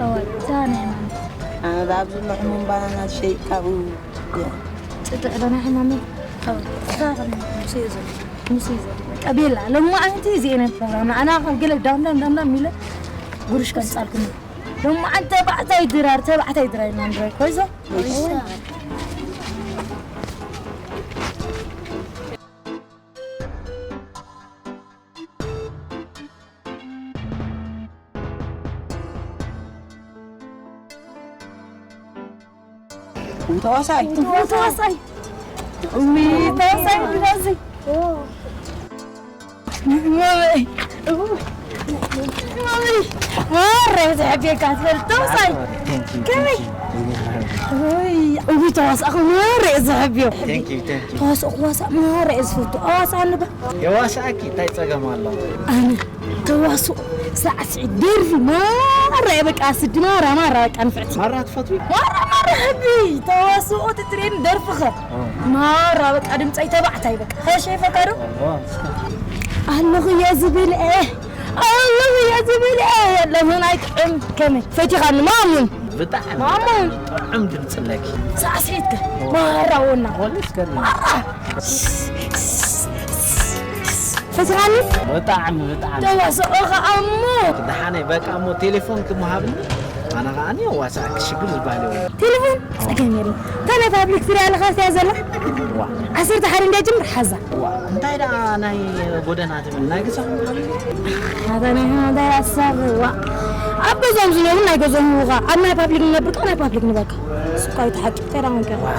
ኣነ ኣብዚ ሕሙም ባናና ዝሸይጥ ካብኡ ጽጥዕ ዶ ናይ ሕማመይ? ካብ እዛ ከም ሙሴ እዩ ዘሎ። ሙሴ እዩ ዘሎ። በቃ ቤላ፣ ሎማዓንቲ እዚኤን ፕሮግራምና። ኣና ካብ ገለ ዳምዳም ዳምዳም ኢለ ጉርሽ ከምጻልኩም። ሎማዓንቲ ተባዕታይ ድራር፣ ተባዕታይ ድራር ኢና ንርኢ። ኮይዞ? ተዋሳይ። ተዋሳይ። ዊ፣ ተዋሳይ፣ ተዋሳይ። ማመይ። ማመይ። ማረ ዘሕብየካ ትፈልጥ ተዋሳይ። ከመይ? ዊ፣ ዊ፣ ተዋሳእኹ ማረ ዘሕብዮ። Thank you, thank you። ተዋሳእኹ ዋሳእ ማረ ዝፈቱ። ኣዋሳእ ንበ- የዋሳእኪ እንታይ ጸገም ኣለዎ? ኣነ ተዋስኦ፣ ሳዕስዒት፣ ደርፊ ማራ እየ። በቃ ስዲ ማራ ማራ በቃ ንፍዕቲ። ማራ ትፈትዊ? ማራ ማራ ሕቢ ተዋስኦ ትትሬን ደርፍኸ እ። ማራ በቃ ድምፀይ ተባዕታይ በቃ ኸሸፈካ ዶ? እ። ኣለኹ እየ ዝብል እ ኣለኹ እየ ዝብል እ የለኹን ኣይጥዕም ከመይ ፈቲኻኒ ማሙን ብጣዕሚ ማሙን ጥዑም ድምፂ ኣለኪ። ሳዕስዒትከ ማራ ወና ፖሊስ ከሪ ማራ ፈቲኻኒ ብጣዕሚ ብጣዕሚ ተዋስኦ ከኣ እሞ ደሓነይ በቃ እሞ ቴሌፎን ክመሃብኒ ኣነ ከኣ ዋሳእ ክሽግር ዝበሃል የብሉ። ቴሌፎን ጸገም የለን። እንታይ ናይ ፓብሊክ ትሪኣ ኣለኻ እዚኣ ዘላ ዋ ዓሰርተ ሓደ እንድያ ጅምር ሓዛ። ዋ እንታይ ደኣ ናይ ጎደና ትብል ናይ ገዛኹም ፓብሊክ? ኣታ ናይ ሃ እንታይ ኣሳብ ዋ ኣብ ገዛኦም ዝነብሩ ናይ ገዛኦም ይውኻ ኣብ ናይ ፓብሊክ ንነብር ከኣ ናይ ፓብሊክ ንበካ። ስኳይ ተሓቂ ተራውን ከ ዋ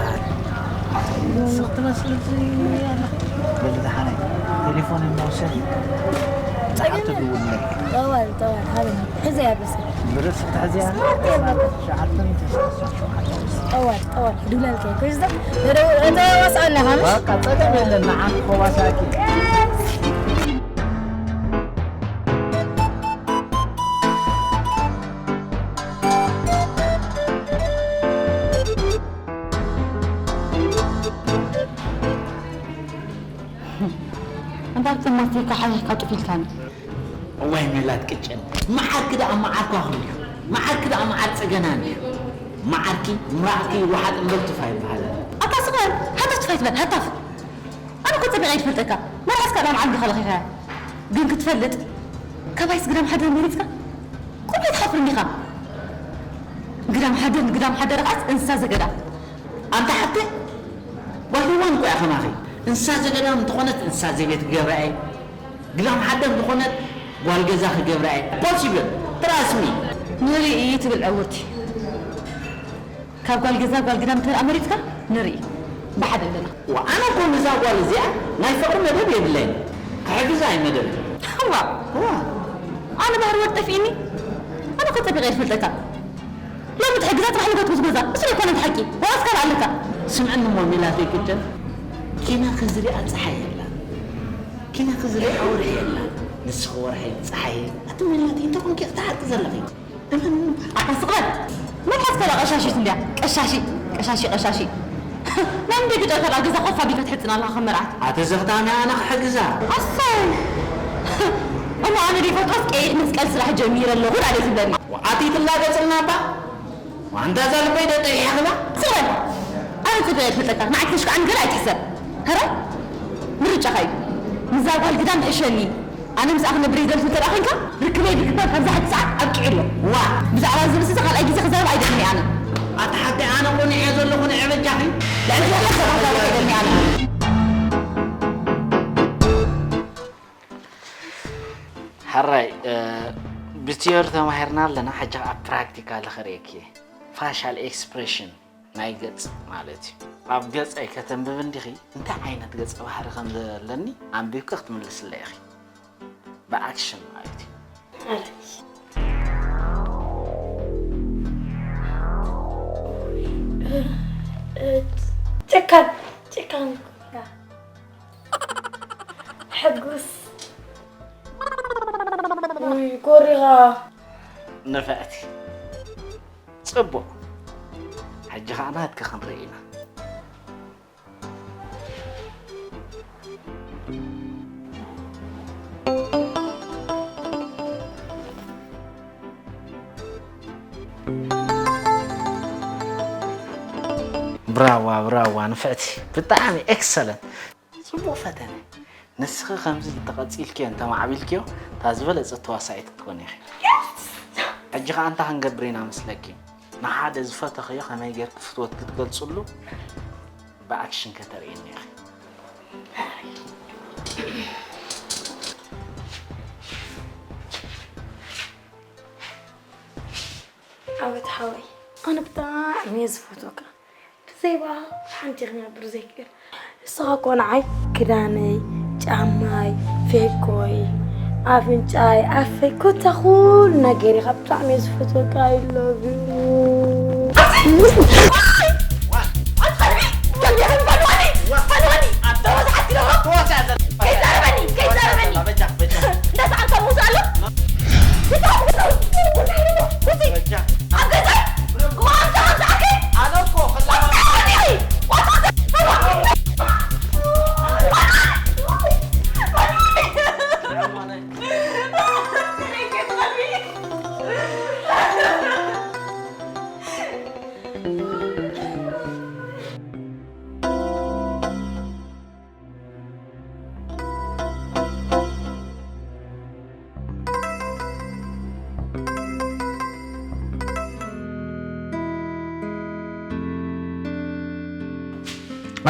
ስቕ ትመስል ኣለኻ። በል ደሓነይ ቴሌፎን እናወሰድ ጸገም ትድውልለይ። ጠዋል ጠዋል ሃበኒ ሕዘያ በስ ብርእሲ ክትሕዝያ ስማርት የብለካ። ሸዓተን ተስዓን ሸውዓተን። ጠዋል ጠዋል ክድውለልካ እየ። ኮይዝዳ ወደ ወደ ወሳና ሃምሽ በቃ ጸገም የለን። ንዓኺ ኮባሳኪ እንዳ ብትማቲ ካሓይካ ጥፊልካኒ። እዋይ ሜላት ቅጭን መዓርኪ ደኣ መዓርኳ ክንድዩ መዓርኪ ደኣ መዓር ጸገናን እዩ። መዓርኪ ምራቕኪ ይወሓጥ እምበር ትፋ ይበሃል። ኣታ ስቕ በል ሃታፍ ትፋ ይትበል ሃታፍ። ኣነ እኮ ጸቢቐ ይትፈልጠካ መርዓስካ ደኣ መዓርኪ ከለኺኻያ። ግን ክትፈልጥ ካባይስ ግዳም ሓደር መሪጽካ ቁልቢ ትሓፍር እንዲኻ። ግዳም ሓደር ንግዳም ሓደር ኸዓስ እንስሳ ዘገዳ። ኣንታ ሓብተይ ጓል ሄዋን እኮ እያ ከማኺ። እንስሳ ዘገዳም እንተኾነት እንስሳ ዘቤት ክገብራ እየ። ግዳም ሓደር ዝኾነት ጓል ገዛ ክገብራ እየ። ፖሲብል ትራስሚ። ንርኢ ትብል ዕውርቲ። ካብ ጓል ገዛ ጓል ግዳም እንተ ደኣ መሪጽካ ንርኢ። ብሓደ ኣለና። ዋ ኣነ እኮ ነዛ ጓል እዚኣ ናይ ፍቕሪ መደብ የብለይን። ክሕግዛ እየ መደብ። ዋ ዋ ኣነ ባህሪ ወድ ጠፊእኒ። ኣነ እኮ ጸቢቐ ይፈልጠካ። ሎሚ ትሕግዛ ጽባሕ ንጋት ክትጎዛ እሱ ኣይኮነን ሓቂ ዋላስ ካልእ ኣለካ። ስምዕኒ እሞ ሜላተይ ቅጭን ኪናኺ ዝሪኣ ጸሓይ የላን ኪናኺ ዝሪኣ ወርሒ የላን ንስኺ ወርሒ ጸሓይ ኣቲ ሜላተይ እንታይ ኮንኪ ኢኺ ትሓቂ ዘለኺ እመን ኣታ ስቕ በል መትሓዝ ከላ ቀሻሺት እንድያ ቀሻሺ ቀሻሺ ቀሻሺ ናይ ምንደይ ግጨ ከላ ገዛ ኮፍ ኣቢልካ ትሕጽን ኣለኻ ከም መርዓት ኣቲ ዘኽታሚ ኣነ ክሕግዛ ኣሰይ እሞ ኣነ ደይፈልጦስ ቀይሕ መስቀል ስራሕ ጀሚረ ኣለኹ ዳለይ ትብለኒ ኣቲ ትላገጽልና እባ ዋንታ እዛ ልበይ ዶ ጠይሕኽላ? ስቕ በል! ኣነ ጽቡቕ እየ ዝፈልጠካ፣ ንዓይ ክትሽኩዓኒ ገለ ኣይትሕሰብ። ሕራይ ምርጫኻ እዩ። ምስዛ ጓል ግዳም ሕሸኒ። ኣነ ምስኣ ክነብር እየ ዝደሊ ትብል እንተ ደኣ ዄንካ፣ ርክበይ ብግባር ካብዛ ሕጂ ሰዓት ኣብቂዑ ኣሎ። ዋእ! ብዛዕባ እዚ ርእሲ እዚ ካልኣይ ግዜ ክዛረብ ኣይደልን እየ ኣነ። ኣታ ሓብተይ ኣነ ቆኒዐ ዘለኹ ንዒ በጃኺ። ልዕሊ ኩሉ ሰብ ክዛረብ ኣይደልን እየ ኣነ። ሕራይ ብ ቲዮሪ ተማሂርና ኣለና ሕጂ ከኣ ፕራክቲካሊ ከርእየኪ እየ ፋሻል ኤክስፕሬሽን ናይ ገጽ ማለት እዩ ኣብ ገጸይ ከተንብቢ እንዲኺ እንታይ ዓይነት ገጸ ባህሪ ከም ዘለኒ ኣንቢብኪ ክትምልስለይ ኢኺ ብኣክሽን ማለት እዩ ጨካን ጨካን ሕጉስ ኮሪኻ ንፍዕቲ ጽቡቕ ሕጂ ኸዓ ናትኪ ክንርኢ ኢና ብራዋ ብራዋ ንፍዕቲ ብጣዕሚ ኤክሰለንት። ጽቡቕ ፈተነ። ንስኺ ከምዚ እንተቐጺልክዮ እንተማዕቢልክዮ እታ ዝበለጸት ተዋሳኢት ክትኮኒ ኢኺ። ሕጂ ኸኣ እንታይ ክንገብር ኢና መስለኪ? ንሓደ ዝፈተኽዮ ከመይ ጌርኪ ፍትወት ክትገልጽሉ ብኣክሽን ከተርእይኒ ኢኺ። ዓወት ሓወይ ኣነ ብጣዕሚ እየ ዝፈትወካ። ብዘይባ ሓንቲ ክነብር ዘይክእል። ንስኻ እኮ ንዓይ ክዳነይ፣ ጫማይ፣ ፌኮይ፣ ኣፍንጫይ፣ ኣፈይ ኮታ ኩሉ ነገር ኢኻ። ብጣዕሚ እየ ዝፈትወካ። I love you።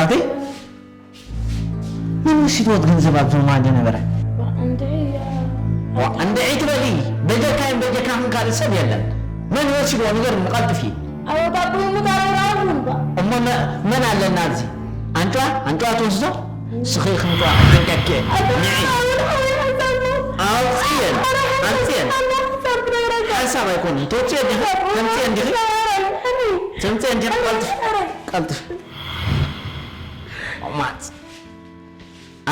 ኣቲ መን ወሲድዎ እቲ ገንዘብ ኣብዞም ኣደ ነበረ? እንድዒ ዋ እንድዒ ትበሊ በጀካይን በጀካኽን ካልእ ሰብ የለን። መን ወሲድዎ ንገርኒ ቀልጥፊ። ኣወዳቦ ይሙት ኣረራውን ባ እሞ መ- መን ኣለና ኣብዚ? ኣንጭዋ ኣንጭዋ ትወስዶ? ስኺ ክንጭዋ ኣጠንቀቂ። ንዒ ኣውፅየን ኣውፅየን ሓሳብ ኣይኮንን ተውፅየ ዲኺ ተምፅየን ዲኺ ተምፅየን ዲኺ ቀልጥፍ ቀልጥፍ ማት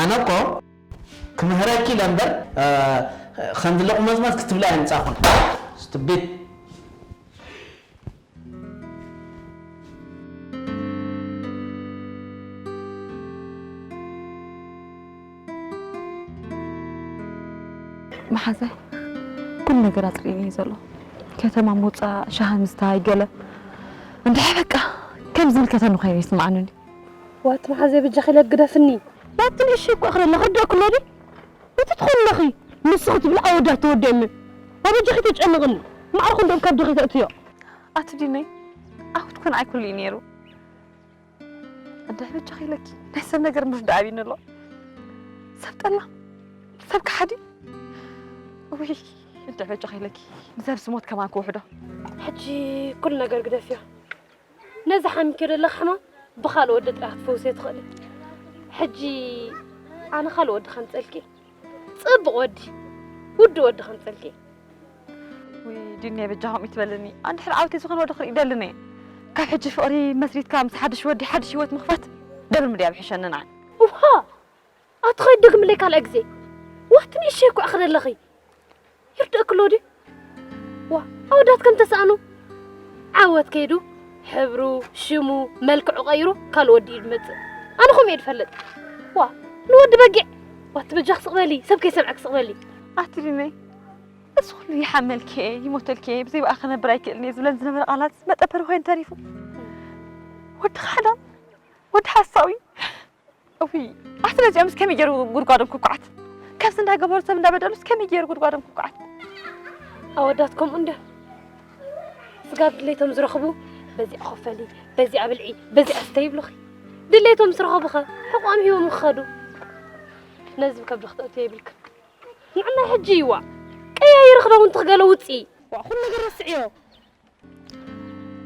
ኣነ እኮ ክምህረኪ ኢለ እምበር ከምዚ ለቑመጽመጽ ክትብላ ኣይምጻኹን። ስትቢት መሓዛይ ኩሉ ነገር ኣፅሊኒ እዩ ዘሎ። ከተማ ምውፃእ፣ ሻሂ ምስታይ፣ ገለ እንድሕር በቃ ከም ዝብል ከተማ ኮይኑ ይስምዓኒ። ዋት መሓዛይ በጃኺ ኢለ ግደፍኒ። ዋት ንእሽተይ እኮ እኽሊ ኣለኺ ርድእኪ ኣሎ ድዩ? እቲ ትኾኒ ኣለኺ ንስኺ ትብሊ ኣወዳት ተወዲኦምኒ። ኣበጃኺ ተጨንቕኒ። ማዕርኹ እንደም ካብ ድኺ ተእትዮ። ኣቲ ዲነይ ኣሁድ ኮን ኣይኩሉ እዩ ነይሩ። እንድሕር በጃኺ ኢለኪ ናይ ሰብ ነገር ምርዳእ ኣብዩኒ ኣሎ። ሰብ ጠላም ሰብ ከሓዲ። ውይ እንድሕር በጃኺ ኢለኪ ንሰብ ስሞት ከማን ክውሕዶ። ሕጂ ኩሉ ነገር ግደፍዮ። ነዚ ሓሚኪዮ ዘለኺ ሕማም ብኻልእ ወዲ ጥራሕ ክትፈውስዮ ትኽእሊ። ሕጂ ኣነ ካልእ ወዲ ከምፀልኪ ፅብቕ ወዲ ውዲ ወዲ ከምፀልኪ። ውይ ዲንየ በጃኹም ይትበልኒ ኣንድሕር ዓውቲ ዝኾነ ወዲ ክርኢ ደልኒ። ካብ ሕጂ ፍቕሪ መስሪትካ ምስ ሓድሽ ወዲ ሓድሽ ህይወት ምኽፋት ደብል ምድያ ብሕሸኒ ንዓይ። ውሃ ኣቲ ኸይዱ ደግምለይ ካልኣ ግዜ። ዋቲ ንእሸይ እኮ እኽሪ ኣለኺ። ይርድእክሎ ድዩ? ዋ ኣወዳት ከም ተሰኣኑ ዓወት ከይዱ ሕብሩ ሽሙ መልክዑ ቀይሩ ካልእ ወዲ እዩ ዝመፅእ። ኣነ ከምኡ እየ ዝፈልጥ። ዋ ንወዲ በጊዕ ዋቲ በጃኽ ስቕ በሊ ሰብ ከይሰምዐክ ስቕ በሊ። ኣቲ ዲነይ እዚ ኩሉ ይሓመልኪ እየ ይሞተልኪ እየ ብዘይ ብኣ ክነብር ኣይክእልን እየ ዝብለን ዝነበረ ቃላት መጠበሪ ኮይኑ ተሪፉ። ወዲ ካሕዳም ወዲ ሓሳዊ። እውይ ኣቲ ነዚኦምስ ከመይ ገይሩ ጉድጓዶም ክኩዓት? ከምዚ እንዳገበሩ ሰብ እንዳበደሉስ ከመይ ገይሩ ጉድጓዶም ክኩዓት? ኣወዳት ከምኡ እንድያ ስጋብ ድሌቶም ዝረኽቡ በዚኣ ኮፈሊ በዚኣ ብልዒ በዚኣ ስተ ይብሉኺ። ድሌቶም ምስ ረኸቡኸ ሕቆም ሂቦም ክኸዱ። ነዚ ብከብዲ ክተእትዮ የብልክን። ንዕና ሕጂ ይዋ ቀያይሪ ክዳውንቲ ክገለ ውፅኢ። ዋ ኩሉ ነገር ረስዕዮ።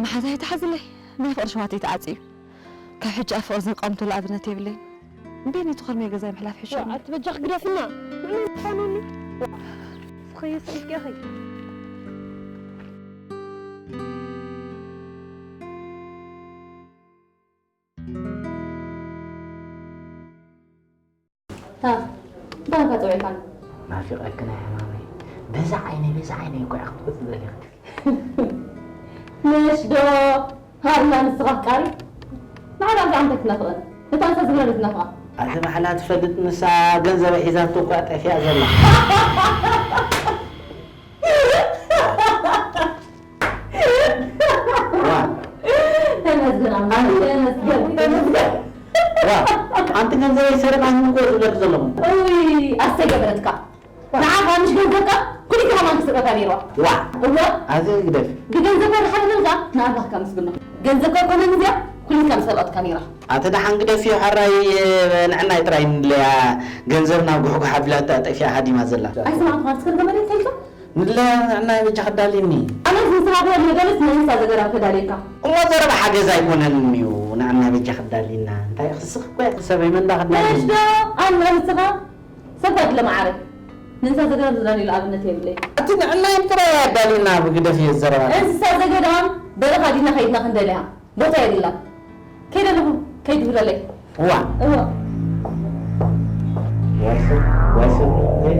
መሓዛይ ተሓዝለይ ናይ ፍቕሪ ሸዋተይ ተዓፅዩ ካብ ሕጂ ኣብ ፍቕሪ ዘቃምተሉ ኣብነት የብለይን እምበይ ነቲ ክርመይ ገዛይ ምሕላፍ ሕሾ ኣቲ በጃኽ ግደፍና ንዕና ምዃኑኒ ስኸዮ ስኢልኪ ኢኺ ታ እንታይ ኢኻ ጸዊዕካኒ? ናፊቐኪ ናይ ሕማመይ በዛ ዓይነይ በዛ ዓይነይ እኮ ኢኺ ክትመጽእ ደሊኺ። ነሽ ዶ ሃላ ንስኻ ኣፍቃሪ? ንዓና እዚኣ እንታይ ትናፍቐን? ነታ ንሳ ዝብላ ዶ ትናፍቓ? ኣቲ ባዕላ ትፈልጥ ንሳ ገንዘበይ ሒዛቶ እኮ እያ ጠፊኣ ዘላ። ኣንተ መስገን፣ ተመስገን። ዋ፣ ኣንቲ ገንዘበይ ሰሪቓ እኮ ዝብለኪ ዘለኹ። እውይ፣ ኣሰይ ገበረትካ። ንዓኻ ምሽ ገንዘብካ ኩሊካ ከማን ክስረቀካ ነይርዋ። ዋ። እወ። ኣዚ ግደፍ። ብገንዘብካ ድሓን ምልካ ንኣምላኽካ ምስግኖ። ገንዘብካ ኮነ እዚኣ ኩሊካ ምሰረቀትካ ነይራ። ኣቲ ደሓን ግደፍዮ ሓራይ፣ ንዕናይ ጥራይ ንድለያ፣ ገንዘብና ጉሕጉሕ ኣቢላ ጠፊኣ ሃዲማ ዘላ። ኣይሰማዕኩኻን፣ እስከ ገመለይ ከይልካ? ንድለያ ንዕናይ በጃ ክዳልኒ። ኣነስ ንስኻ ትበል ነገርስ ንእንስሳ ዘገዳም ከዳልየካ። እሞ ዘረባ ሓገዝ ኣይኮነንን እዩ፣ ንዕናይ በጃ ክዳልይና። እንታይ ክስኽ እኮ እያ፣ ሰበይ መንዳ ክዳልኒ። ነሽ ዶ? ኣነ ንስኻ ሰብ ታድለ መዓረ። ንእንስሳ ዘገዳም ዝዳልየሉ ኣብነት የብለይ። ኣቲ ንዕናይ ጥራይ ኣዳልይና ብግደፍዮ ዘረባ። እንስሳ ዘገዳም በረኻ ዲና ከይድና ክንደልያ። ቦታ የብላን። ከይደ ኣለኹ፣ ከይድ ብለለይ። እዋ። እዋ። ዋይ ሰብ፣ ዋይ ሰብ፣ ወይ።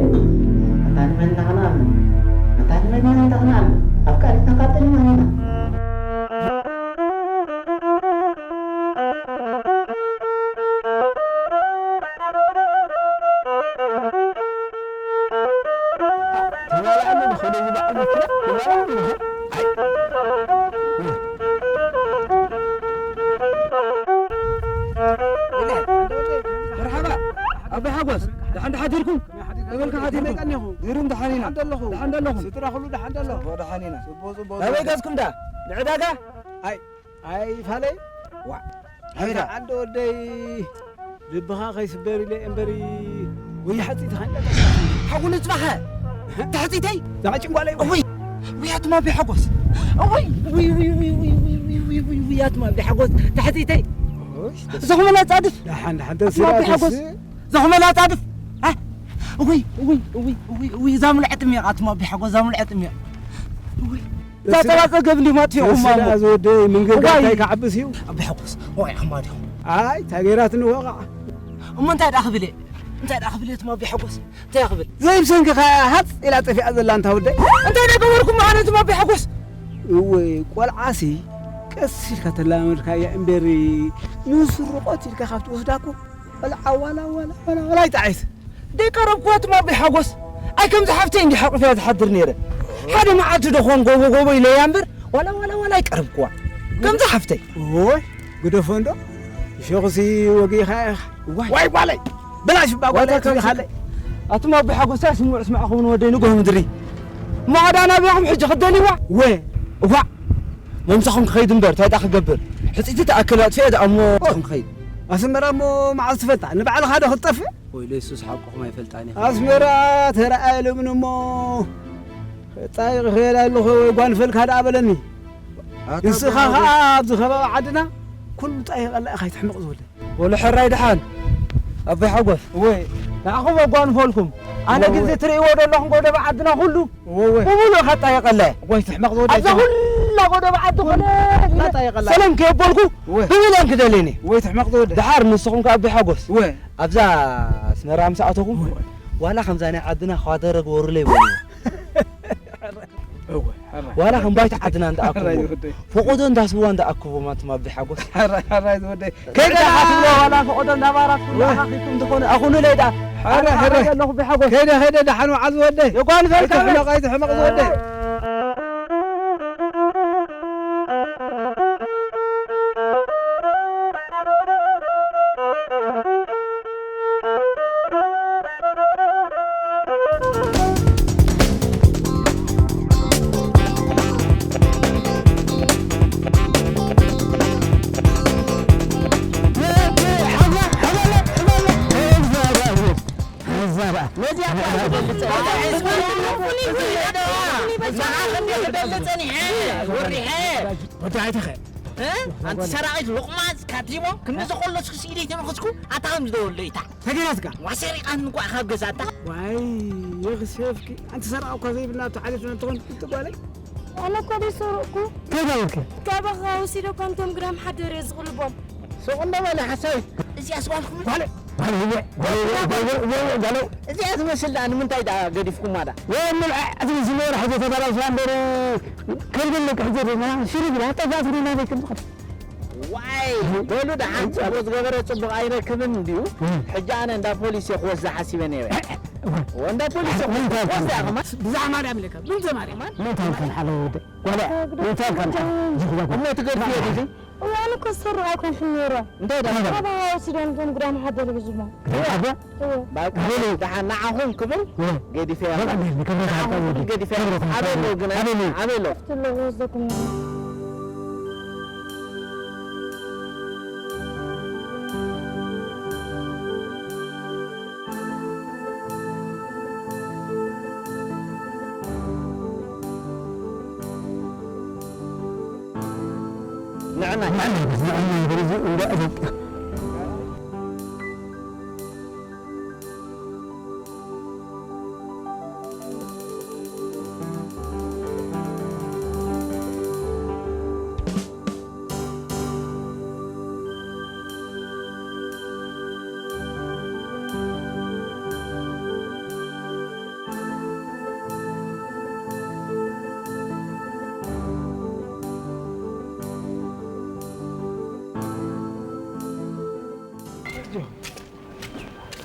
መታን መን እንዳኸና ኣሎ? መታን መን እንዳኸና ኣሎ? ኣፍቃሪትና ካብ ጠሊና ኢና። ተባላዕና ንኸዶ ዝበዓል መኪና፣ ተባላዕና ንኸ-፣ ኣይ። መርሓባ፣ ኣቦይ ሓጎስ፣ ደሓን ዶ ሓዲርኩም? ኣበልካ ሓዲርኩም? ደሓን ኣለኹ። ደሓን ዶ ኣለኹም? ስድራ ኩሉ ደሓን ዶ ኣሎ? ጽቡቕ፣ ደሓን ኢና። ጽቡቕ፣ ጽቡቕ፣ ናበይ ጽቡቕ። ገጽኩም ዳ? ንዕዳጋ? ኣይ፣ ኣይ፣ ፋለይ። ዋ። ኣይ፣ ዳ። ዓንደ ወደይ፣ ልብኻ ከይስበር ኢለ እምበሪ፣ ወይ ሓፂት ኻንዳ። ሓጉ ንጽባኸ። ተሕፂተይ። ዛዕጭን ጓለይ። እውይ፣ ውይ፣ ኣቱም ኣቢ ሓጎስ። እውይ፣ ውይ፣ ውይ፣ ኣቱም ኣቢ ሓጎስ። ተሕፂተይ። እዞኹም መላጻድፍ። ደሓን፣ ደሓን፣ ኣቱም ኣቢ ሓጎስ። ተስራትስ። እዞኹም መላጻድፍ። ኣ፣ እውይ፣ እውይ፣ እዛ ሙሉዐ ጥምየቕ፣ ኣቱም ኣቢ ሓጎስ፣ እዛ ሙሉዐ ጥምየቕ። እውይ። እዛ ተስራ-፣ ጸባ ጸገብ እንዲሁም ኣጥፊኦኹም ተስራ እሞ። ዝወደይ መንገዲ እዋይ። እንታይ ክዓብስ እዩ? ኣቢ ሓጎስ፣ እዋይ፣ ኣማዲኹም። ኣይ፣ ታጌራት ንወቓዕ። እሞ እንታይ ደኣ ክብል እየ? እንታይ ደኣ ክብል እየ፣ ኣቱም ኣቢ ሓጎስ? እንታይ ክብል? ዘይብሰንኪ ከኣ ሃጽ ኢላ ጠፊኣ ዘላ እንታ ወደይ። እንታይ ደኣ ገበርኩም መዓነትም ኣቢ ሓጎስ? እወ፣ ቆልዓሲ ቀስ ኢልካ ተላመድካያ እምበሪ፣ ንስርቆት ኢልካ ካብ ትወስዳ እኮ ቆልዓ ዋላ፣ ዋላ፣ ዋላ፣ ዋላ ኣይጠዓይት። ደይ ቀረብኩዋ ኣቱም ኣቢ ሓጎስ። ኣይ ከምዚ ሓፍተይ እንዲ ሓቑፍያ ዝሓድር ነይረ። ሓደ መዓልቲ ዶ ኾን ጎቦ፣ ጎቦ ኢለያ እምበር፣ ዋላ፣ ዋላ፣ ዋላ ኣይቀረብኩዋ። ከምዚ ሓፍተይ። ኦይ፣ ግደፎ እንዶ። ሸኹሲ ወጊኻ ኢኻ። ዋይ። ዋይ ጓለይ። ብላሽ እባ ጓለይ ዋታ ትብሊ ከምዚ። ኣቱም ኣቢ ሓጎስ ስምዑ ስማዕኹም ንወደይ ንጎህ ምድሪ። ማዕዳ ናብያኹም ሕጂ ክደልይዋ? ወ። እዋ። መምሳኹም ክኸይድ እምበር፣ እንታይ ደኣ ክገብር? ሕጽይቲ ተኣክል ኣጥፊኤ ደኣ እሞ ምሳኹም ክኸይድ። ኣስመራ እሞ መዓዝ ትፈልጣ? ንባዕልኻ ዶ ክትጠፍእ? ወይ ለሱስ ሓቅኹም ኣይፈልጣን ኢኻ። ኣስመራ ተረኣየ ልብኒ እሞ፣ ጻይ ክኸይድ ኣለኹ ወይ ጓንፈልካ ደኣ በለኒ። ኣታ ንስኻ ብሓጎስ። ኸኣ ኣብዚ ከባቢ ዓድና ኩሉ ጣይ ቀላኢ ኸይትሕምቕ ዝወደ። ወሎ ሕራይ ደሓን ኣቦይ ሓጎስ። ወይ። ንዓኹም ኣጓንፈልኩም። ኣነ እወ፣ ግዜ እወ። ትርእይዎ ዘለኹም ጎደባ ዓድና ኩሉ እወ፣ እወ። ብምሉእ ኸጣ የቐለ። ወይ ትሕመቕ ዝወደ ኣብዛ ትሕመቕ። ኩላ ጎደባ ዓዲ ኮነ ኸጣ የቐለ። ሰላም ከየበልኩ እወ። ብሚልዮን ክደልየኒ። ወይ ትሕመቕ ዝወደ። ደሓር ንስኹም ከኣ ኣቦይ ሓጎስ። እወ። ኣብዛ ኣስመራ ምስ ኣተኹም እወ። ዋላ ከምዛ ናይ ዓድና ኳተረ ግበሩለይ በሉ። እወ፣ ሕራይ። ዋላ ከም ባይታ ዓድና እንዳኣክብዎ፣ ሕራይ ዝወደይ። ፈቖዶ እንዳስብዋ እንዳኣክብዎም ኣንቱም ኣቢ ሓጎስ። ሕራይ፣ ሕራይ ዝወደይ። ከይደ ከይደ ደኣ ትብሎ ዋላ ፈቖዶ እንዳባራት ኩሉ እወ። ኣኻኺብኩም ትኾኑ፣ ኣኹኑለይ ደኣ። ሕራይ፣ ኣነ ሕራይ። ኣለኹ ብሓጎስ። ከይደ፣ ከይደ ደሓን ውዓል ዝወደይ። የጓንፈልካ ኣይትሕመቕ፣ ኣይትሕመቕ ዝወደይ። ወዲ ኣይተኸ። እ? ኣንቲ ሰራቒት ሎቕማጽ ካቲሞ፣ ክንዲ ዝኸለስኩ ስኢለይ ተመኸስኩ፣ ኣታ ከም ዝደወሎ ኢታ። ተገናዝካ። ዋ ሰሪቓን እንኳዕ ካብ ገዛታ። ዋይ፣ የኽሰፍኪ። ኣንቲ ሰራቒ እኳ ዘይብልና ኣብቲ ሓሊፍና እንተኾን ትጓለይ። ኣነ እኮ ዘይሰረቕኩ። እንታይ ገበርኪ? ካባኻ ወሲደ እኳ እንቶም ግራም ሓደር እየ ዝቕልቦም። ሱቕ እንዶ በለ ሓሳዊት። እዚኣስ ጓልኩም? ጓለ-፣ ጓለ-፣ ጓለ-፣ እዚኣ ትመስል ደኣ ንምንታይ ደኣ ገዲፍኩማ ደኣ? ወይ እምልዓ፣ እቲ ዝነበረ ሕቶ ተበላሽያ እምበር፣ ከልቢ ልክሕ ዘሪና፣ ሽርብ ኢላ፣ ጠፋእትኒ ናበይ ከም ዝኸድ። ዋይ፣ በሉ ደሓን ጽቡቕ ዝገበረ ጽቡቕ ኣይረክብን እንድዩ። እም። ሕጂ ኣነ እንዳ ፖሊስ እየ ክወስዳ ሓሲበ ነይረ። እዋ። እንዳ ፖሊስ እየ ክወስዳ እየ ከማን። ብዛዕባ ማርያም ኢለካ፣ ምንተ ማርያም? ምንታይ ኢልካ ንሓለወ ወደይ? ጓለ፣ እንታይ ኢልካ ንሓለወ? ዝኽበርኩ። እሞ ትገድፍዮ ዲኺ? እዋን እኮ ዝሰርቕ ኣይኮንኩን ነይረ። እንታይ ደኣ? ኣባኻ ወሲዶም እቶም ግዳም ሓደር ሒዙሞ። ግዳም ሓደር? እወ። በቃ፣ ኣበይ? ደሓን ንዓኹም ክብል እወ። ገዲፈ እያ። በቃ፣ እንዴት ነው? ክብረት ንዓኹም ሓደር ክብል ወዲህ። ገዲፈ እያ። ክብረት ኣበይ ኣለዉ ግን? ኣበይ ኣለዉ? ኣበይ ኣለዉ? ኣብቲ ኣለዉ ወስደኩም ነይረ። ንዕና ንዕና ንዕና በዚ እንዳ እብቅ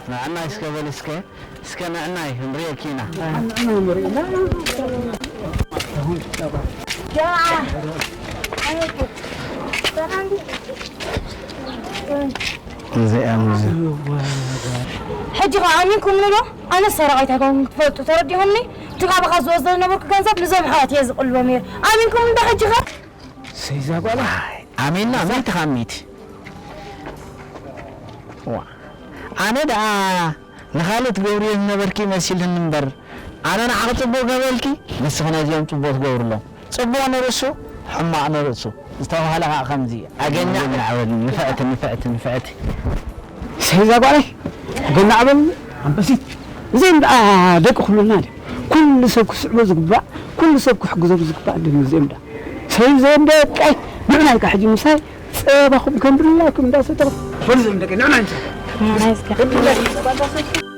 ንዕናይ እስከ በል እስከ፣ እስከ ንዕናይ ክንርእየኪ ኢና። እዚኣ ሙዚ። ሕጂ ኸኣ ኣሚንኩምኒ ዶ? ኣነ ሰራቒት ኣይኮንኩን ክትፈልጡ ተረዲኹምኒ። እቲ ካባኻ ዝወስዶ ዝነበርኩ ገንዘብ ንዞም ኣሕዋት እየ ዝቕልቦም ነይረ። ኣሚንኩምኒ ዶ ሕጂ ኸ? ሰይዛ ጓላ። ኣሜንና፣ ሚእቲ ካብ ሚእቲ። ዋ። ኣነ ደኣ ንኻልእ ትገብርዮ ዝነበርኪ መሲልኒ እምበር፣ ኣነ ንዓኺ ጽቡቕ ገበልኪ፣ ንስኺ ነዚኦም ጽቡቕ ትገብርሎም። ጽቡቕ ንርእሱ፣ ሕማቕ ንርእሱ ዝተባህለ ኸኣ ከምዚ፣ ኣገኛዕ። ኣገኛዕ በል፣ ንፍዕቲ፣ ንፍዕቲ፣ ንፍዕቲ። ሰይዛ ጓለይ፣ ኣገኛዕ በል፣ ኣንበሲት። እዚኦም ደኣ ደቂ ኩልና ድዮም? ኩሉ ሰብ ክስዕቦ ዝግባእ፣ ኩሉ ሰብ ክሕግዞ ዝግባእ ድዮም እዚኦም ደኣ? ሰይብ ዘየም ደቀይ፣ ንዕናይ ከ ሕጂ ምሳይ ጸባኹም ከም ድላይኩም እንዳሰተኹም። በሉ እዚኦም ደቀይ፣ ንዕናይ ምሳይ። ንዕናይ እስከ። ከም ድላይኩም ጸባ እንዳሰተኹም።